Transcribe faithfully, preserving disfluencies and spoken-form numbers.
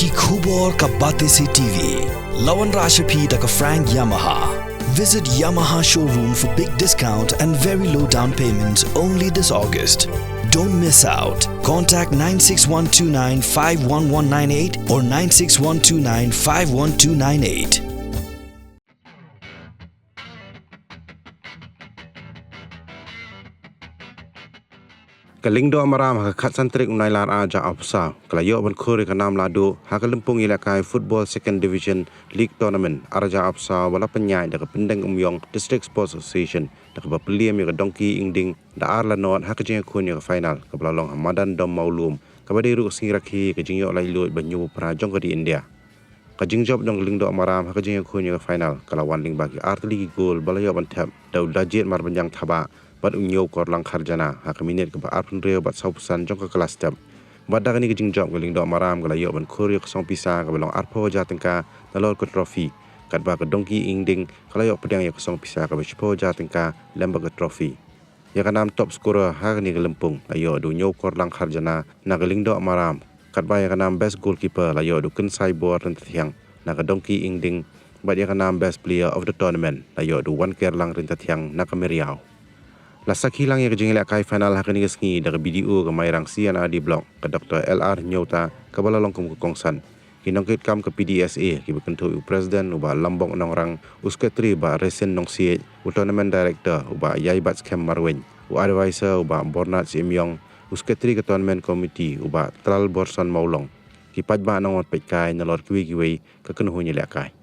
Khubor ka Batesi T V. La wanrah sha phi da ka Frank Yamaha. Visit Yamaha showroom for big discount and very low down payment only this August. Don't miss out. Contact nine six one two nine five one one nine eight or nine six one two nine five one two nine eight. Ka Lyngdoh Maram ha ka khatsan tarik u Nailar ar hajar arphew saw ka la ïoh ban khur ïa ka nam lahduh ha ka lympung ïalehkai Football Second Division League Tournament ar hajar arphew saw ba la pynïaid da ka Pyndengumiong District Sports Association, da kaba pynliem ïa ka Dongki Ingding da ar la nod ha ka jingïakhun ïa ka final kaba la long ha madan Dom Mawlum, kaba dei ruh ka sngi rakhe ïa ka jingïoh laitluid ba hynñiewphew phra jong ka ri India. Ka jingjop jong ka Lyngdoh Maram ha ka jingïakhun ïa ka final ka la wan lyngba ki artylli ki gol ba la ïoh ban thep da u Dajit Marbaniang Thabah bad u Ñiewkorlang Kharjana ha ka minit kaba arphew hynriew bad sawphew san jong ka kala step. Bad da kane ka jingjop ka Lyngdoh Maram ka la ïoh ban khur ïa ka song pisa kaba long arphew hajar tyngka nalor ka trophy, katba ka Dongki Ingding ka la ïoh pdiang ïa ka song pisa kaba shiphew hajar tyngka lem bad ka trophy. Ïa ka nam top scorer ha kane ka lympung la ïoh da u Ñiewkorlang Kharjana na ka Lyngdoh Maram, katba ïa ka nam best goalkeeper la ïoh da u Kynsai Bor Ryntathiang na ka Dongki Ingding, bad ïa ka nam best player of the tournament la ïoh da u Wankerlang Ryntathiang na ka Meriaw. La sakhi lang ïa ka jingïalehkai final ha kane ka sngi da ka B D O ka Mairang C and R D Block, ka Doctor L R Hynñiewta, kaba la long kum ka kongsan. Ki nongkitkam ka P D S A kiba kynthup ïa u President u Bah Lambok Nongrang, u Secretary Bah Resin Nongsiej, u Tournament Director u Bah Ïaibatskhem Marwein, u Advisor u Bah Bornard Syiemiong, u Secretary ka Tournament Committee u Bah Tlalborson Mawlong, ki paidbah nongwan peitkai nalor kiwei kiwei ka kynhun ïalehkai.